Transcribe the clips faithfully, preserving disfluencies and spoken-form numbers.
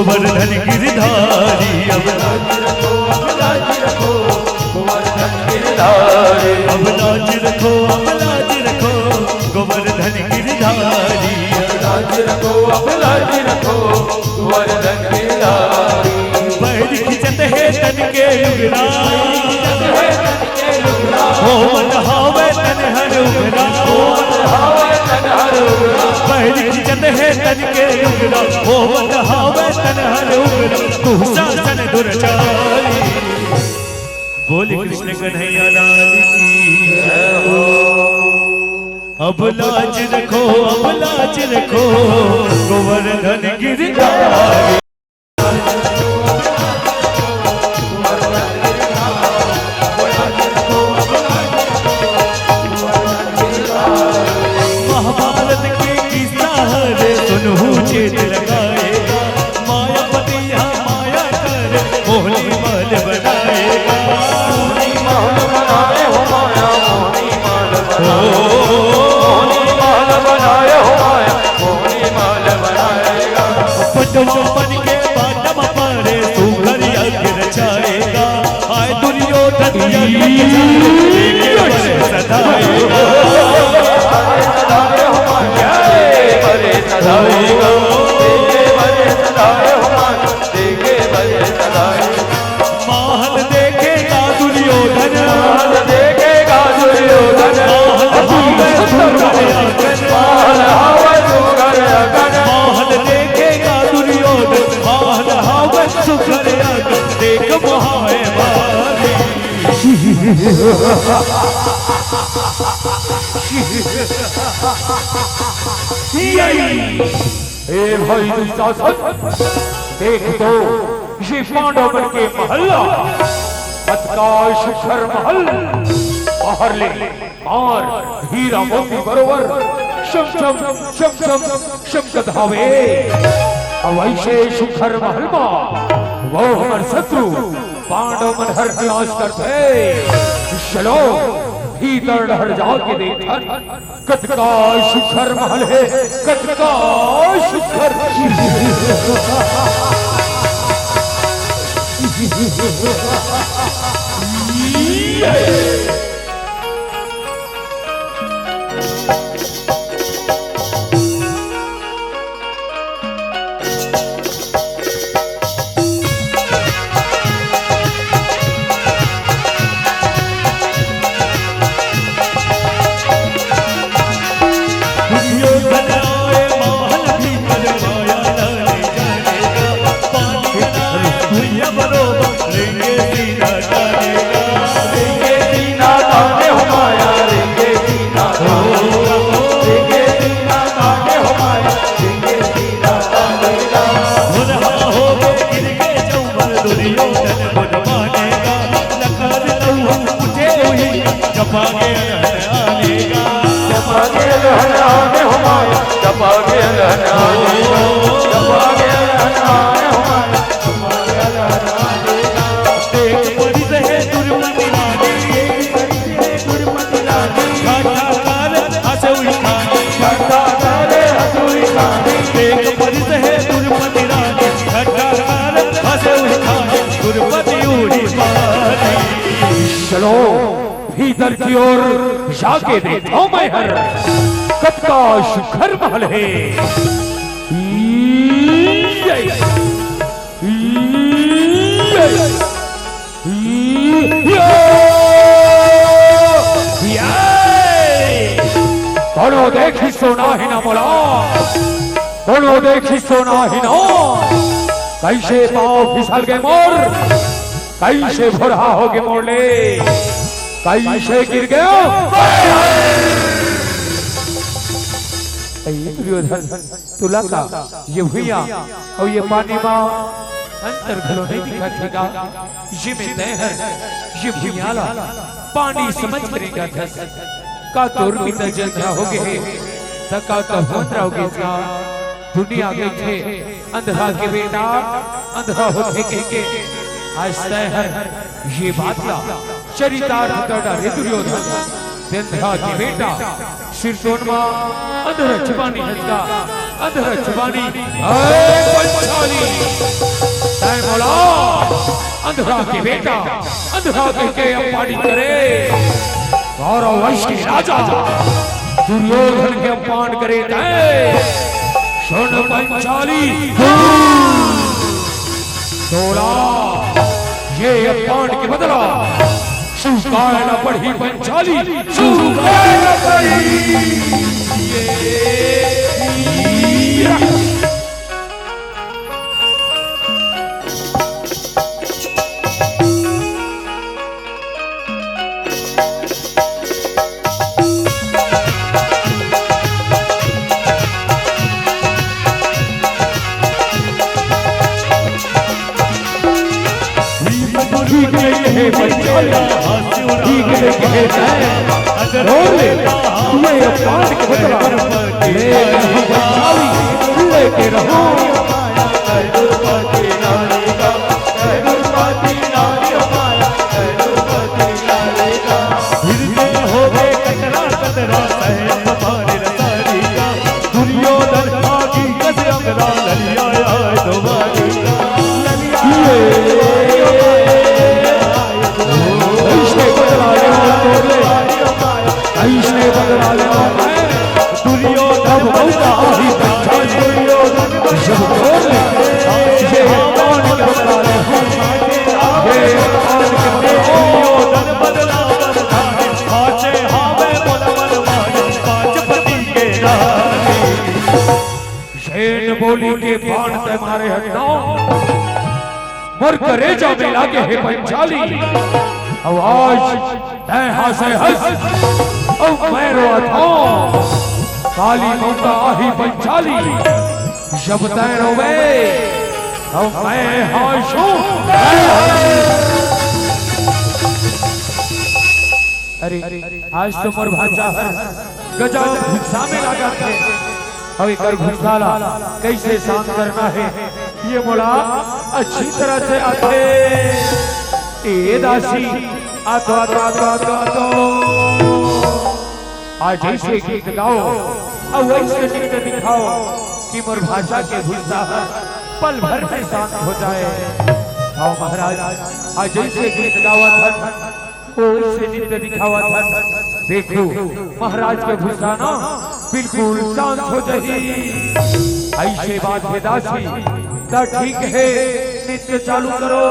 गोवर्धन गिरधारी, अब लाज रखो, अब लाज रखो, गोवर्धन गिरधारी। अब लाज रखो, अब लाज रखो, गोवर्धन गिरधारी। अब लाज रखो, अब लाज रखो, गोवर्धन गिरधारी। पैर खिंचत हे तन के लुगरा, होवत हावय तन हर उघरा, होवत हावय तन हर उघरा। पैर खिंचत हे तन के लुगरा, होवत हावय तन हर उघरा। दुशासन दुराचारी। बोल कृष्ण कन्हैया लाल की जय हो। अब लाज रखो, अब लाज रखो, गोवर्धन गिरधारी। महाभारत के किस्सा हरे सुनहु चेत लगाएगा, मायापति यहाँ माया करे मोहनी महल बनाएगा। मोहनी महल बनाए हो माया, मोहनी महल बनाए। ओ, मोहनी महल बनाए हो माया, मोहनी महल बनाएगा। पटवा बन के बाटम पारे सुघर यज्ञ रचाएगा। हाय दुर्योधन यज्ञ के चारों देखे बरे सदाएगा। बरे सदाएगा, देखे बरे सदाए हो माया, देखे बरे सदाएगा। महल देखेगा दुर्योधन, महल देखेगा दुर्योधन। महल हावै सुघर अगन, महल हावै सुघर अगन। महल देखेगा दुर्योधन, महल हावै सुघर अगन। देख मोहाए भारी। ए भाई दुशासन, देख तो ये पांडव मन के महल ला, अतका सुघर महल, बाहर ले मार हीरा मोती बरोबर चम चम चम चम चमकत हावे। अउ अइसे सुघर महल मा वो हमर शत्रु पांडव मन हर निवास करथे। चलो भीतर डहर जाके देखथन। कतका सुघर महल हे, कतका सुघर। चलो भीतर की ओर जाके देखता हूँ मैं हर कतका सुघर महल हे। ये, ये, ये, ये। कोनो देखिस तो नाही ना मोला, कोनो देखिस तो नाही ना। कइसे पाँव फिसल गे मोर, कइसे भोरहा हो गे मोर ले, कइसे गिर गेंव। ए दुर्योधन, तोला का ये भुइयां अउ ये पानी मा अंतर घलो नइ दिखत हे का? ये में तैं हर ये भुइयां ला पानी समझ के रेंगथस का? तोर पिता जी अंधरा हो गे हे, त का तहूं अंधरा हो गेस का? दुनिया कहिथे अंधरा के बेटा अंधरा होथे कहिके। आज तैं हर ये बात ला चरितार्थ कर डारे दुर्योधन। अंधरा के बेटा सिरतोन मा अंधरा चबानी हस का, अंधरा चबानी। ए पंचाली, अंधरा के बेटा, अंधरा कहिके अपमानित करे, कौरव वंश के राजा दुर्योधन के अपमान करे तैं। सुन पंचाली, तोला ये अपमान के बदला चुकाए ला पड़ही पंचाली, चुकाए ला पड़ही। ये ठीक नहीं है पंचाली, ठीक नहीं है तैं। और ले, तुम्हें अपमान के बदला ले रहो पंचाली, लेके रहो। दुर्योधन आगी कस अंगना ललिया आए तुम्हारी। ये। अइसने बदला ले तोर ले, अइसने बदला ले। दुर्योधन अब मौका आही पंचाली, दुर्योधन जब तोर ले, ये कौन बदला ले? ये कौन बदला ले? दुर्योधन बदला बदला, पाछे हावे बोला मन मारी, पाँच पति के रानी। जेन बोली के बाण तैं मारे हस ना, मोर करेजा में लागे हे पंचाली। अउ आज तैं हंसे हस, अउ मैं रोवत हंव। काली मौका आही पंचाली, जब तैं रोवे, अउ मैं हंसूं। अरे, आज तो मोर भांचा हर गजब गुस्सा में लागत हे। अउ एकर गुस्सा ला कइसे शांत करना हे, ये मोला अच्छी तरह से आथे। ए दासी, आ तो, आ तो, आ तो, आ तो, आ तो। आज अइसे गीत गाओ, अउ अइसे नृत्य दिखाओ कि मोर भांचा के गुस्सा ह पल भर में शांत हो जाए। हाँ महाराज, आज अइसे गीत गावत हन, अइसे नृत्य दिखावत हन। देखो, महाराज के गुस्सा ना बिल्कुल शांत हो जाही। अइसे बात हे दासी, त ठीक हे, नृत्य चालू करो।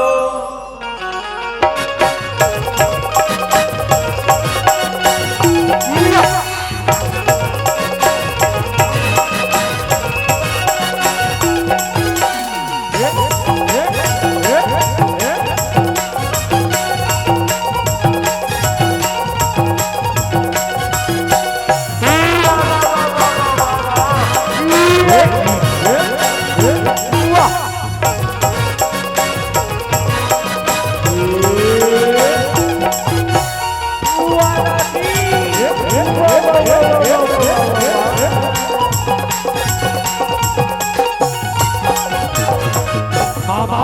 बाबा,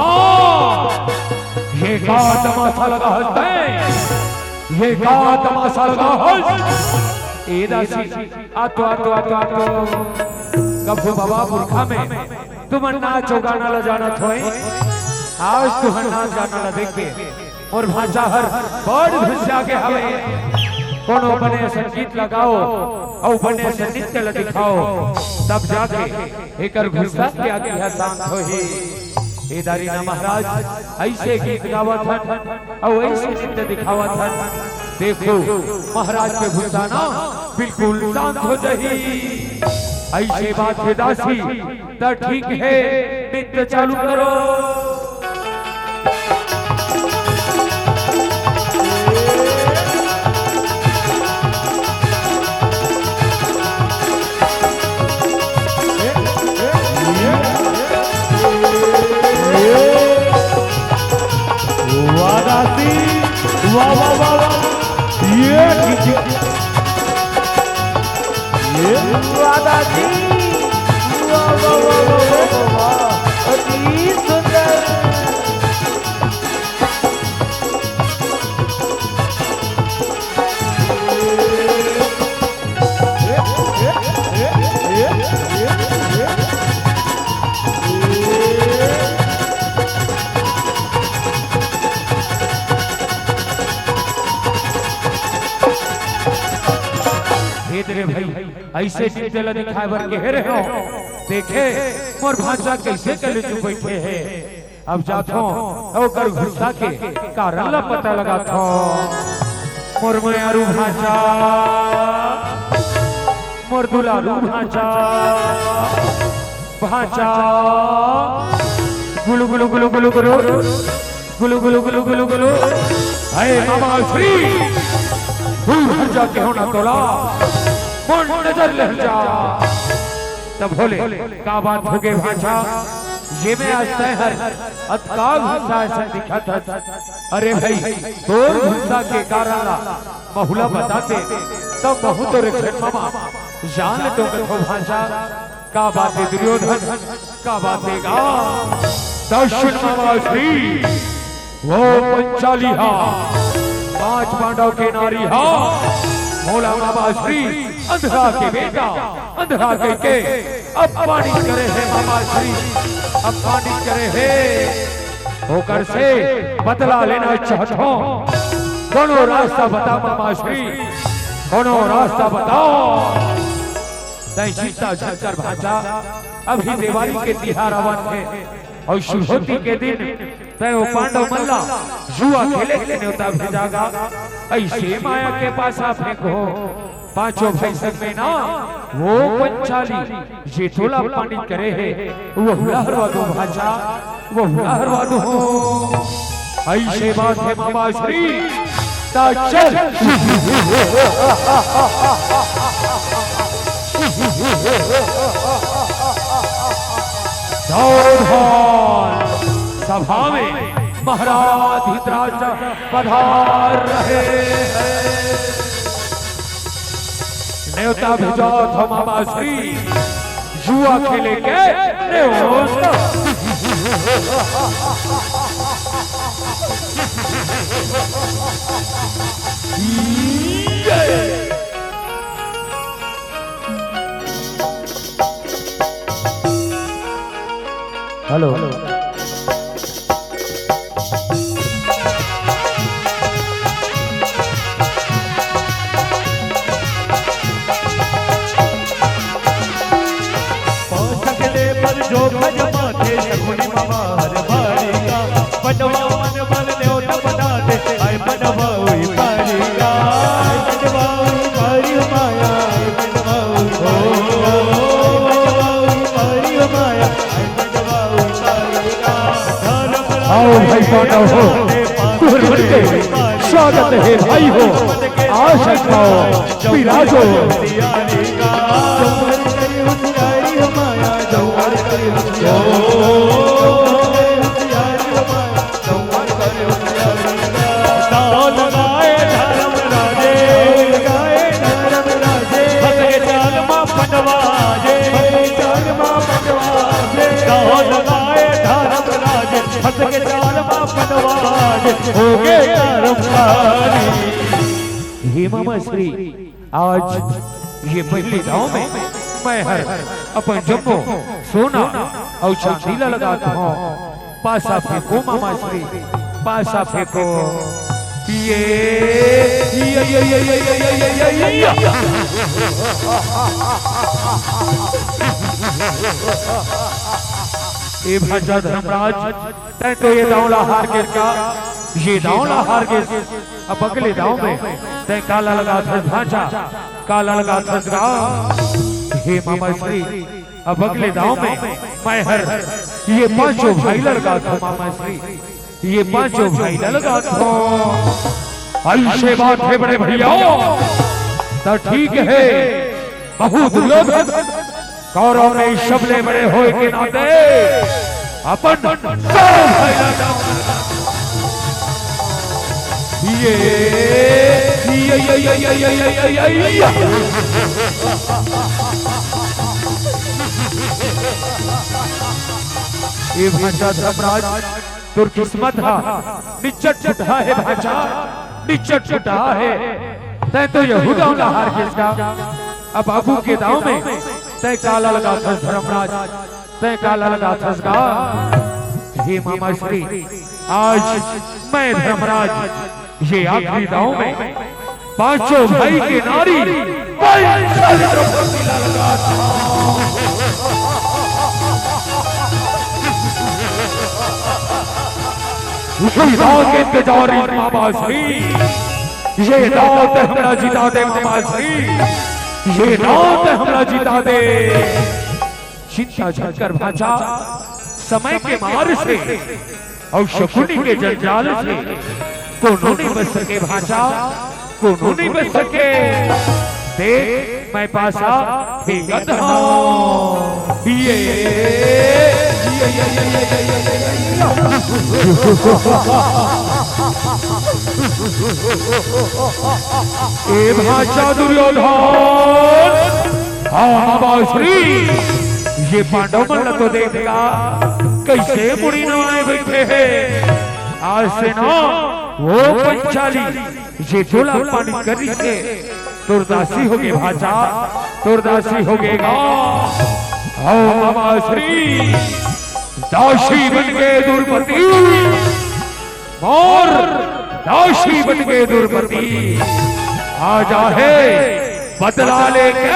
ये का तमाशा लगा हस तैं? ये का तमाशा लगा हस? ए दासी, आ तो, आ तो, आ तो, आ तो। कभू बाबा पुरखा में तुमन नाच अउ गाना ल जानत होय, आज तुहर नाच गाना ल देख के मोर भांचा हर बड़ घुसिया के हवे। कोनो बने संगीत लगाओ अउ बने से नृत्य ल दिखाओ, तब जाके एकर गुस्सा के आगी ह शांत होही। ए दारी ना महाराज, अइसे गीत गावत हन अउ अइसे नृत्य दिखावत हन। देखो, महाराज के गुस्सा ना बिल्कुल शांत हो जाही। अइसे बात हे दासी, त ठीक हे, नृत्य चालू करो। वाह दासी, वाह, वाह, वाह, वाह। ये खींचे। ये वाह दासी, वाह, वाह, वाह। अति सुंदर। अइसे दिन तेला दिखाय बर केहे रेहेंव। देखे, मोर भांचा कइसे कलेजू बइठे हे। अब जाथंव, ओकर गुस्सा के कारण ला पता लगाथंव। मोर मयारू भांचा, मोर दुलारू भांचा, भांचा, गुलु गुलु गुलु गुलु गुलु। गुलु गुलु गुलु गुलु गुलु। हे मामा श्री, दूर हट जा केहेंव ना तोला, मोर नजर ले हट जा। त भोले, का बात होगे भांचा, जेमे आज तैं हर अतका गुस्सा अइसन दिखत हस। अरे भई, तोर गुस्सा के कारण ला महूं ला बतातेंव, त महूं तोरे झन मामा जान लेतेंव कथंव भांचा। का बात हे दुर्योधन, का बात हे गा? त सुन मामा श्री, वो पंचाली हा, पांच पांडव के नारी हा, मोला मामा श्री, अंधरा के बेटा, अंधरा कहिके अपमानित करे हे मामा श्री, अपमानित करे हे। ओकर से बदला लेना चाहत हंव। कोनो रास्ता बता मामा श्री, कोनो रास्ता बताव। तैं चिंता झन कर भांचा, अभी देवारी के तिहार आवत हे अउ सुरहोती के दिन तैं ओ पांडव मन ला जुआ खेले के नेवता भेजा गा। अइसे माया के पासा फेंकहू, पांचों भई संग में ना, वो पंचाली जे तोला अपमानित करे हे, वहू ला हरवा दूं भांचा, वहू ला हरवा दूं। अइसे बात हे मामा श्री, त चल। सावधान, सभा में महाराज धृतराष्ट्र पधार रहे हैं। नेवता भेजत हंव मामा श्री, जुआ खेले के नेवता। हेलो। पहुंच सकले पर जो खजमा के शकुनी मामा हर बारी का, पटवा मन बल देवता बना दे, आय पटवा उई बारी का, आय पटवा उई बारी माया, आय पटवा उई बारी का, आय पटवा उई बारी माया, आय पटवा उई बारी का। आओ भाई पांडव हो, कुहर के स्वागत हे भाई हो, आसन पाओ, विराजो। होगे कर्मकारी। हे मामा श्री, आज ये पहली दांव में मैं हर अपन जम्मो सोना अउ चांदी ला लगात हंव। पासा फेंको मामा श्री, पासा फेंको। ये, ये, ये। ए भांचा धर्मराज, तैं तो ये दांव ला हार गेस का, ये दांव ला हार गेस। अब अगले दांव में तैं काला लगाथस भांचा, काला लगाथस गा। हे मामा श्री, अब अगले दांव में मैं हर ये पांचों भाई ला लगाथंव मामा श्री, ये पांचों भाई ला लगाथंव। अइसे बात हे बड़े भइया, त ठीक हे। बहू दुर्योधन, कौरव में सबले बड़े होय के नाते अपन चारों भाई ला ये, ये, ये। ए भांचा धर्मराज, तोर किस्मत हा निच्चट फुटहा हे भांचा, निच्चट फुटहा हे। तैं तो यहू दांव ला हार गेस का। अब आगू के दांव में तैं काला लगाथस धर्मराज, तैं काला लगाथस गा। हे मामा श्री, आज मैं धर्मराज ये आखिरी दांव में पांचों भाई के नारी पंचाली द्रौपदी ला लगा था। ये दाव के इंतजार मामा श्री, ये दाव ते हमला जिता दे मामा श्री, ये दाव ते हमला जिता दे। चिंता झन कर भांचा, समय के मार से अउ शकुनी के जंजाल से कोनो नइ बच सके भांचा, कोनो नइ बच सके। देख, मैं पासा फेंकत हंव। ये, ये, ये, ए भांचा दुर्योधन, हाँ, हाँ, बाबा श्री, ये पांडव मन ला तो देख गा, कइसे मुड़ी नवाए बइठे हे। आज से ना वो पंचाली, ये तोला अपमानित करिस हे, तोर दासी होगे भांचा, तोर दासी होगे गा। हाँ, बाबा श्री, दासी बन के दुर्मति। मोर दासी बन के दुर्मति, आ जा हे बदला लेके।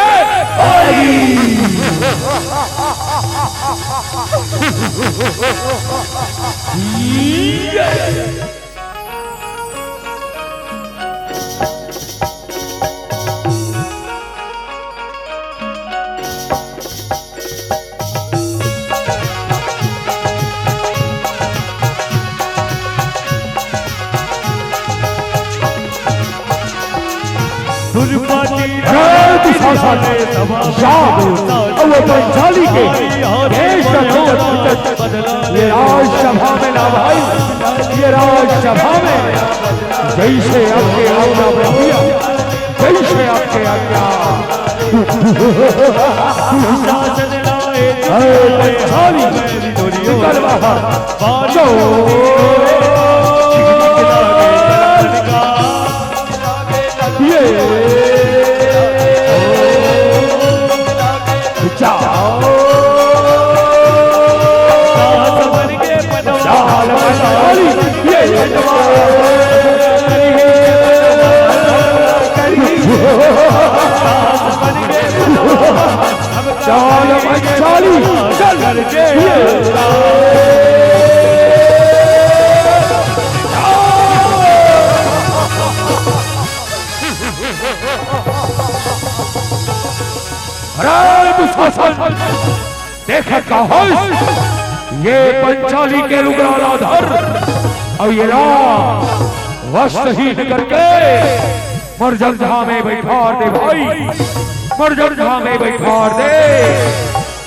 दुर्मति अरे दुशासन, जा, अब वो पंचाली के भेष का खिंचत खिंचत ये राजसभा में ना भाई, ये राजसभा में जइसे आपके आज्ञा प्रभु, जइसे आपके आज्ञा। दुशासन लाए अरे पंचाली, निकल बाहर। चोर। ये। जाओ। चाल पंचाली। ये। चाल पंचाली, चल। अरे दुशासन, देखत का होइस? ये पंचाली के लुगरा ला धर, अउ ये ला वस्त्रहीन करके मरजंघा में बइठार दे भाई, मरजंघा में बइठार दे,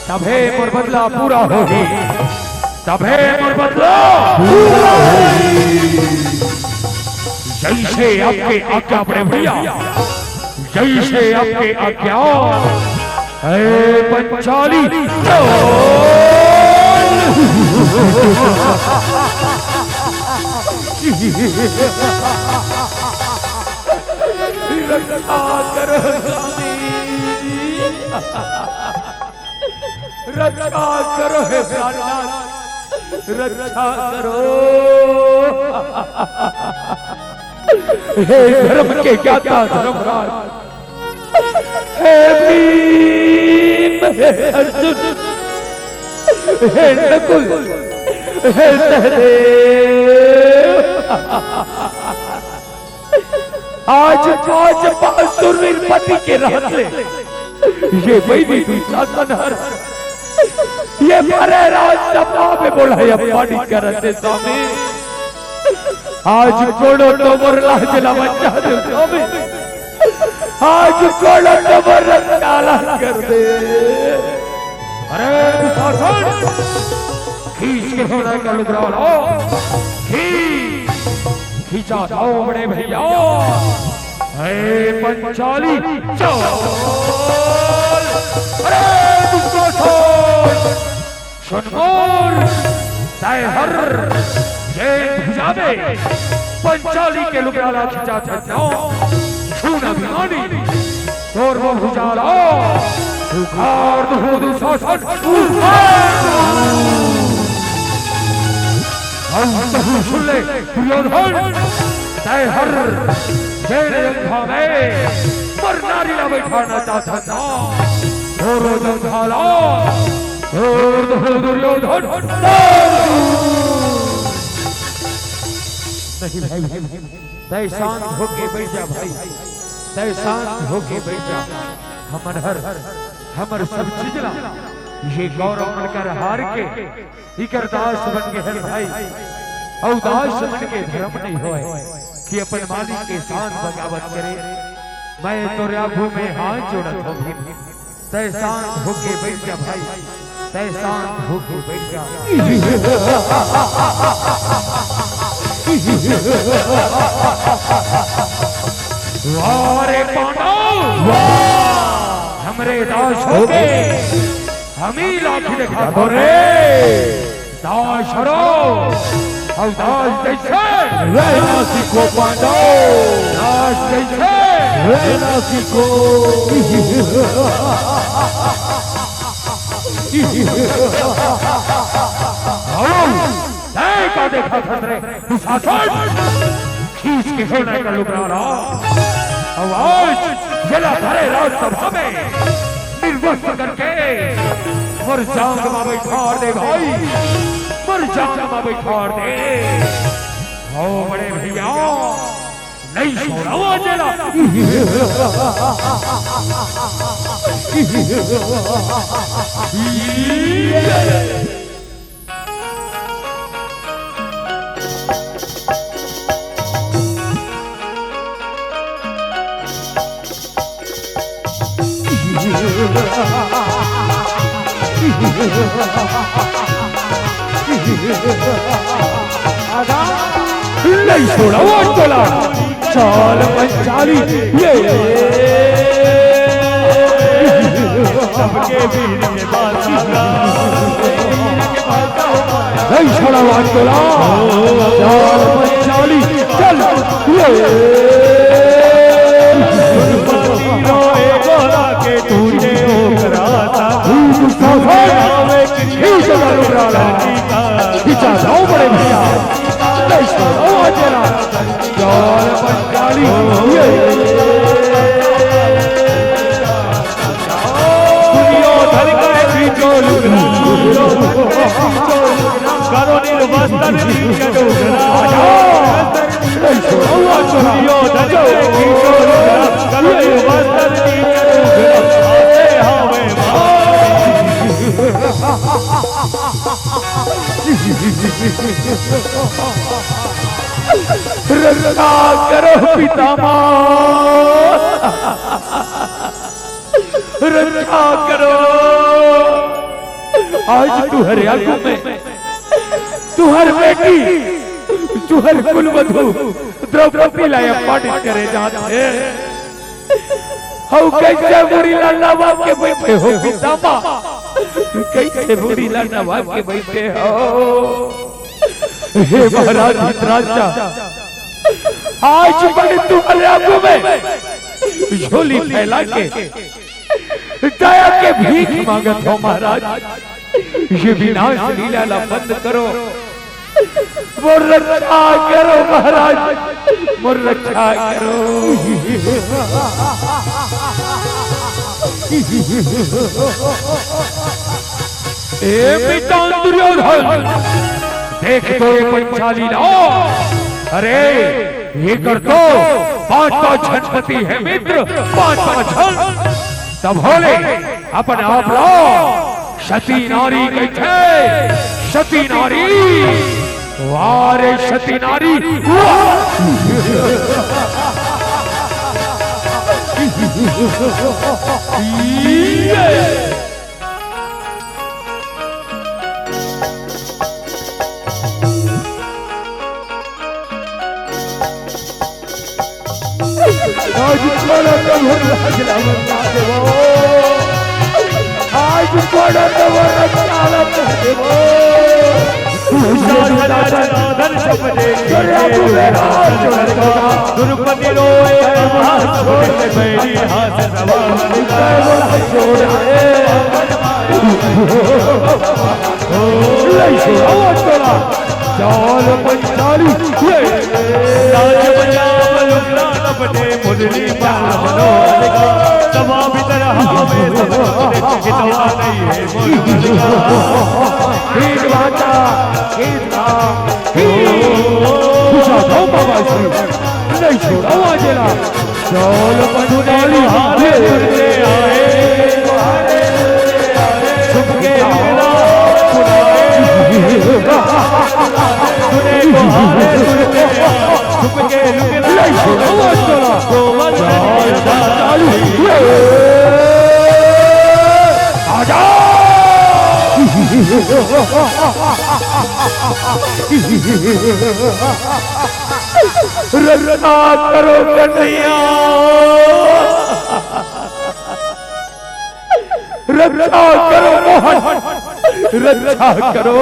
तभे मोर बदला पूरा होही, तभे मोर बदला पूरा होही। जइसे आपके आज्ञा बड़े भइया, जइसे आपके आज्ञा। हे पंचाली, चल। रक्षा करो स्वामी, रक्षा करो हे प्राणनाथ, रक्षा करो। हे धर्म के ज्ञाता धर्मराज, हे भीम, हे अर्जुन, हे नकुल, हे सहदेव, आज पांच पांच सुरवीर पति के रहत ले ये बैरी दुशासन हर ये भरे राजसभा में मोला अपमानित करत हे स्वामी। आज कोनो तो मोर लाज ला बचा दे स्वामी, आज कोनो तो मोर रक्षा ला कर दे। अरे दुशासन, खींच के हृदय का लुगरा लाओ, खींच, खींचा जाओ बड़े भइया। हे पंचाली, चल। अरे दुशासन, सुन मोर, तैं हर जेन भुजा में पंचाली के लुगरा ला खिंचाथस ना, सुन अभिमानी, तोर वो भुजा ला उखाड़ दूं दुशासन, उखाड़ दूं। अउ तहूं सुन ले दुर्योधन, तैं हर जेन जंघा में पर नारी ला बैठाना चाहता था। धोरो जंघाला, धोर, धोर दुर्योधन। नहीं भाई, तय शांत होके बैठ जा भाई, तय शांत होके बैठ जा। हमर हर, हमर सब चीज ला, ये गौरव मन कर हार के इकर दास बन गे हन भाई, अउ दास बन के धर्म नहीं होय कि अपन मालिक के शान बगावत करे। मैं तोरे आगू में हाथ जोड़त हूँ भीम, तय शांत होके बैठ जा भाई, तय शांत होके बैठ जा। वाह रे पांडव, वाह! हमरे दास होके हम ही लाठी दिखा दो रे। दास हरो, अउ दास जैसे रहना सीखो पांडव। दास जैसे रहना सीखो। आओ, तय का देखा था रे, दुशासन। खींच के सोने का लुगरा ला। आवाज जला भरे राजसभा में निर्वस्त्र करके मोर जांग मा बैठार दे भाई, मोर जांग मा बैठार दे। हो बड़े भैया, नहीं छोड़ावा जेला। नहीं छोड़ा वो टोला, चाल पंचाली ये। सबके बीच में बादशाह। नहीं छोड़ा वो टोला, चाल पंचाली चल ये। रोए गोरा के तूने ओकरा सा। खींचा जाओ बड़े भैया, नहीं छोड़ा वो टोला। चाल पंचाली ये। दुर्योधन का है बीचो लुगरा, करो निर्वस्त्र नीच डोगरा। दुर्योधन का है बीचो लुगरा, करो निर्वस्त्र नीच डोगरा। आते हवे भाई। रक्षा करो पितामह, रक्षा करो। आज तुहर आगू में तुहर बेटी, तुहर कुलवधू द्रौपदी ला अपमानित करे जात हे। हऊ कैसे मुड़ी ला नवा के बैठे हो पितामह, कैसे मुड़ी ला नवा के बैठे हो? हे महाराज धृतराष्ट्र, आज मैं तुम्हारे आगू में झोली फैला के दया के भीख मांगत हो महाराज, ये विनाश लीला ला बंद करो, मोर रक्षा करो महाराज, मोर रक्षा करो। ए पिता दुर्योधन, देख तो ये पंचाली ला। अरे, ये कर तो पांच पांच झन पति हे मित्र, पांच पांच झन। तब होले अपन आप ला सती नारी कहिथे, सती नारी। वाह रे सती नारी, वाह। ये। आज बड़ा तब हम राज लावत देवो। आज बड़ा तब हम राज लावत देवो। दुर्योधन मेरा जोड़ द्रुपदी रोए हाथ जोड़ के बैरी हाथ सवा। चाल पंचाली, ये। राज बजा मलुकरा लपटे मुरली माल मनोहर। बीज भांटा, बीज भांटा। बुझा दो बाबा जी, नहीं छोड़ा वाजेला। चल पंडाली, ये। छुप के लुकला, तूने को हारे सुनते, छुप के लुकला, नहीं छोड़ा वाजेला। गोवर्धन चल पंडाली, ये। आजा। रक्षा करो कन्हैया, रक्षा करो मोहन, रक्षा करो।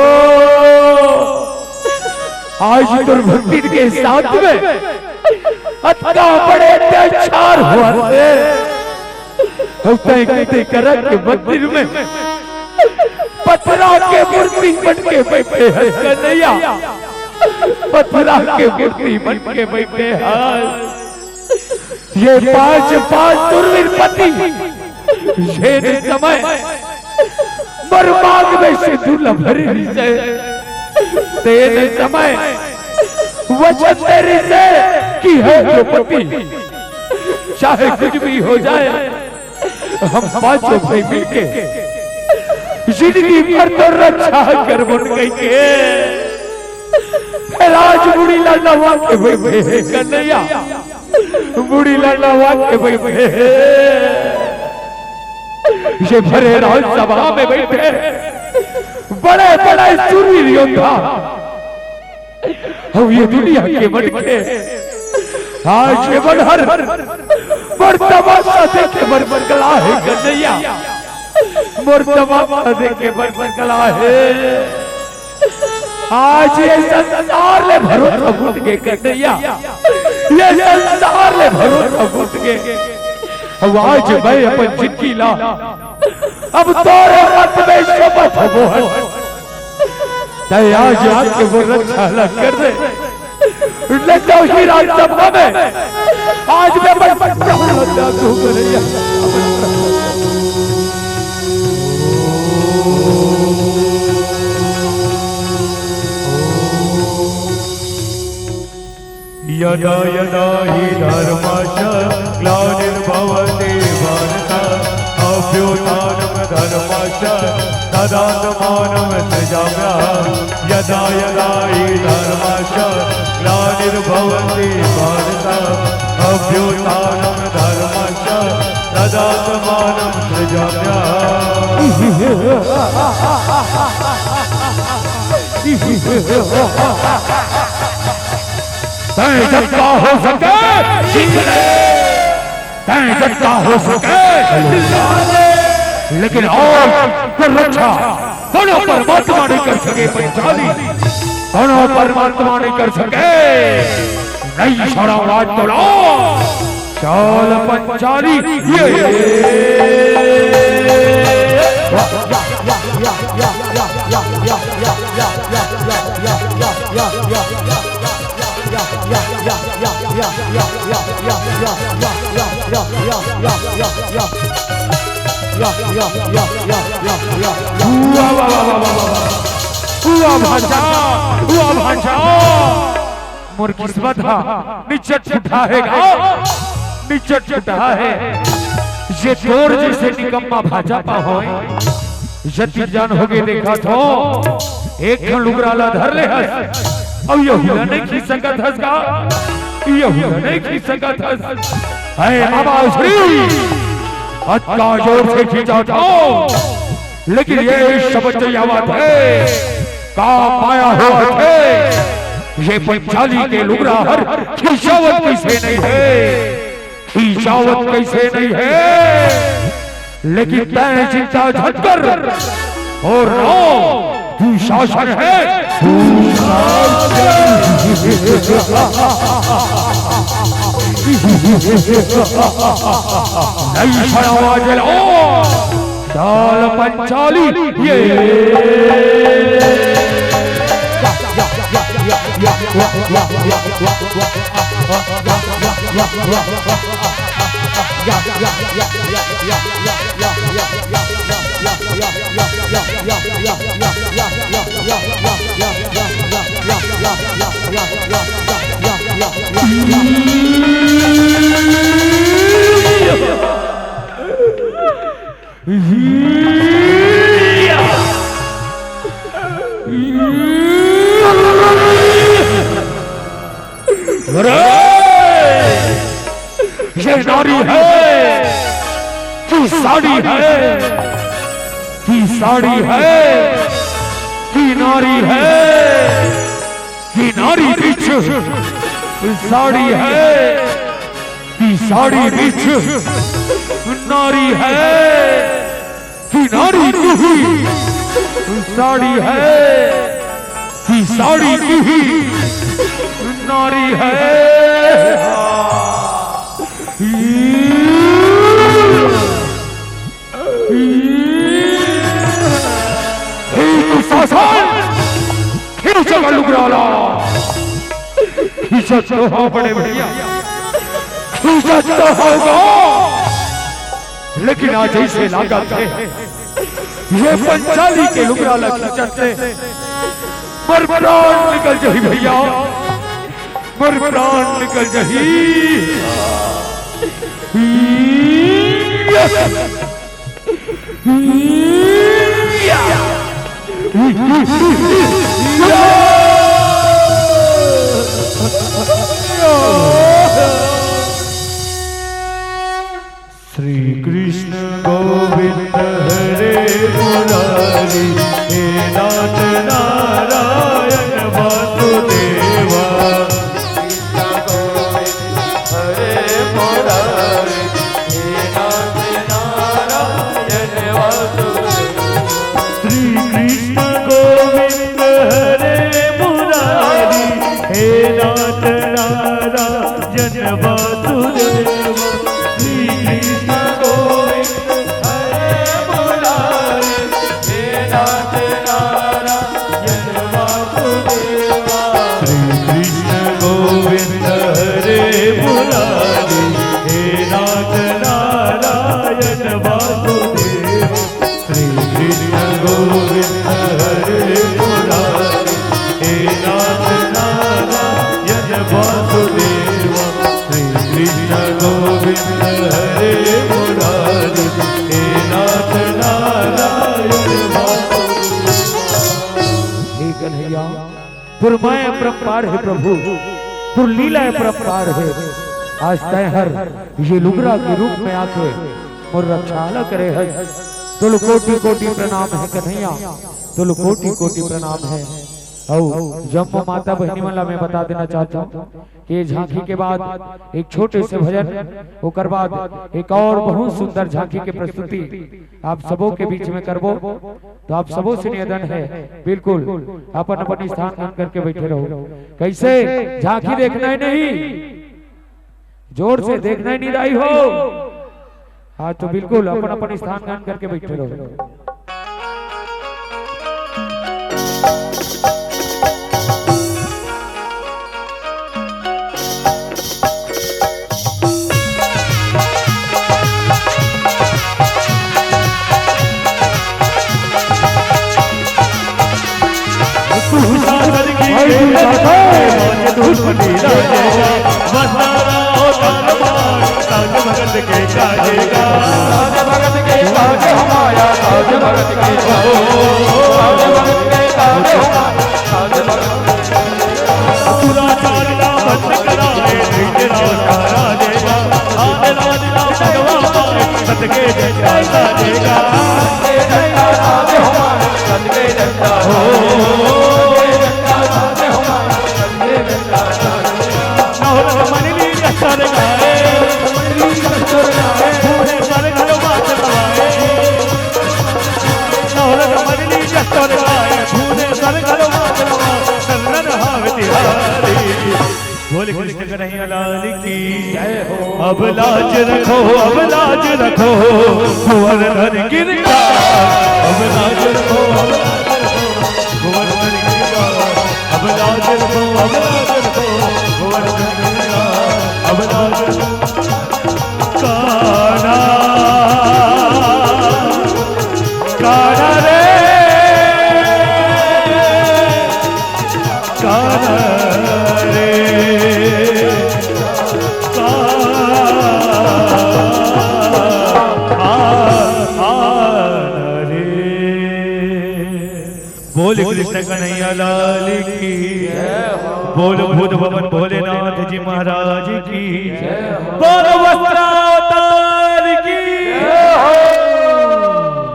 आज दुर्भक्ति के साथ में अतका बड़े अत्याचार हुआ थे। अउ तैं कते करक के मंदिर में पथरा के मूर्ति बन के बैठे हस कन्हैया, पथरा के मूर्ति बन के बैठे हस। ये पांच, पांच दुर्वीर पति, ये समय मरमांग में सिंदूर ला भरे रिहिसे, तेन समय वचन दे रिहिसे कि हे द्रौपदी, चाहे कुछ भी हो जाए, हम पांचों भाई मिलके जिंदगी भर तो रक्षा करबो कहिके। हे राज, बूढ़ी ला नहवा के बैठे हे कन्हैया, बूढ़ी ला नहवा के बैठे हे। ये भरे राजसभा में बैठे बड़े बड़े सूरवीर योद्धा, अउ ये दुनिया के मनखे आज ये मनहर मोर तमाशा देखे बर बरगला हे कन्हैया, मोर तमाशा देखे बर बरगला हे। आज ये संसार ले भरोसा उठ गे कन्हैया, ये संसार ले भरोसा उठ गे। अब आज मैं अपन जिंदगी ला अब तोरे मत में समझ मोहन। तैं आज आके वो रक्षा ला कर दे। ले जाओ ही राजसभा में। आज मैं बस जादू कन्हैया। यदा यदा हि धर्मस्य ग्लानिर्भवति भारत, अभ्युत्थानं धर्मस्य तदात्मानं सृजाम्यहम्। यदा यदा हि धर्मस्य ग्लानिर्भवति भारत, अभ्युत्थानं धर्मस्य तदात्मानं सृजाम्यहम्। तैं जतका हो सके, तैं जतका हो सके, लेकिन आज तोर रक्षा कोनो परमात्मा नइ कर सके, पंचाली। कोनो परमात्मा नइ कर सके। नइ छोड़ंव आज तोला। चल पंचाली, ये। वाह, वाह, वाह, वाह, वाह, वाह। वाह भांचा, वाह भांचा। मोर किस्मत हा निचट फुटा हे गा, निचट फुटा हे। ये तोर जइसे निकम्मा भांचा पाहों। जति जान होगे देखत हों, एक ठन लुगरा ला धर ले हस, अउ यहू ला नइ खींच सकत हस का? यहू ला नइ खींच सकत हस। हे बाबा श्री, अतका जोर से खींचत हों, लेकिन ये शब्द नइ आवत हे, का पाया होवत हे? ये पंचाली के लुगरा हर खिंचावत कइसे नइ हे? खिंचावत कइसे नइ हे? लेकिन तैं चिंता झन कर। अउ ना, दुशासन हे, दुशासन। नइ छोड़ंव आज ला। चल पंचाली, ये। अरे! ये नारी है कि साड़ी है, कि साड़ी है कि नारी है, कि नारी बीच साड़ी है, कि साड़ी बीच नारी है, कि नारी तू ही साड़ी है, कि साड़ी तू ही नारी है। हे दुशासन, खींच लुगरा ला। खींचत तो हो बड़े भैया, खींचत तो होगा, लेकिन आज ऐसे लागत हे, ये पंचाली के लुगरा ला खींचत हे, मोर प्राण निकल जाही भैया, मोर प्राण निकल जाही। श्री कृष्ण गोविंद हरे मुरारी, हे नाथ नारायण वासुदेवा। हरे मुरारी, हे नाथ नारायण वासुदेव। श्री कृष्ण गोविंद हरे मुरारी, हे नाथ नारायण वासुदेव। श्री कृष्ण गोविंद हरे मुरारी, हे नाथ नारायण वासुदेवा। श्री कृष्ण गोविंद हरे मुरारी, हे नाथ नारायण वासुदेवा। श्री कृष्ण गोविंद हरे मुरारी, हे नाथ नारायण वासुदेवा। श्री कृष्ण गोविंद हरे मुरारी, हे नाथ नारायण वासुदेवा। हे कन्हैया, तोर माया अपरंपार हे प्रभु, तोर लीला अपरंपार हे। आज तैं हर ये लुगरा के रूप में आके मोर रक्षा ला करे हे। तोल कोटि कोटि प्रणाम हे कन्हैया, तोल कोटि कोटि प्रणाम हे। अउ जम्मो माता बहिनी मन ला मैं बता देना चाहत हूँ कि ये झांकी के बाद एक छोटे से भजन, ओकर बाद एक और बहुत सुंदर झांकी के प्रस्तुति आप सबों के बीच में करबो। तो आप सबों से निवेदन हे, बिल्कुल अपन अपन स्थान ग्रहण करके बैठे रहो। कैसे झांकी देखना हे नहीं? जोर से देखना हे नहीं दाई हो? हाँ, तो बिल्कुल अपन अपन स्थान ग्रहण करके बैठे रहो। बोल कृष्ण कन्हैया लाल की जय हो। अब लाज रखो, अब लाज रखो, कुंवर धन गिरधारी। अब लाज रखो, अब लाज रखो, कुंवर धन गिरधारी। अब लाज रखो, अब लाज रखो, कुंवर धन गिरधारी। अब लाज रखो। कान्हा, कान्हा रे, कान्हा। बोल कृष्ण कन्हैया लाल की। बोल भूत भवन भोलेनाथ जी महाराज की। बोल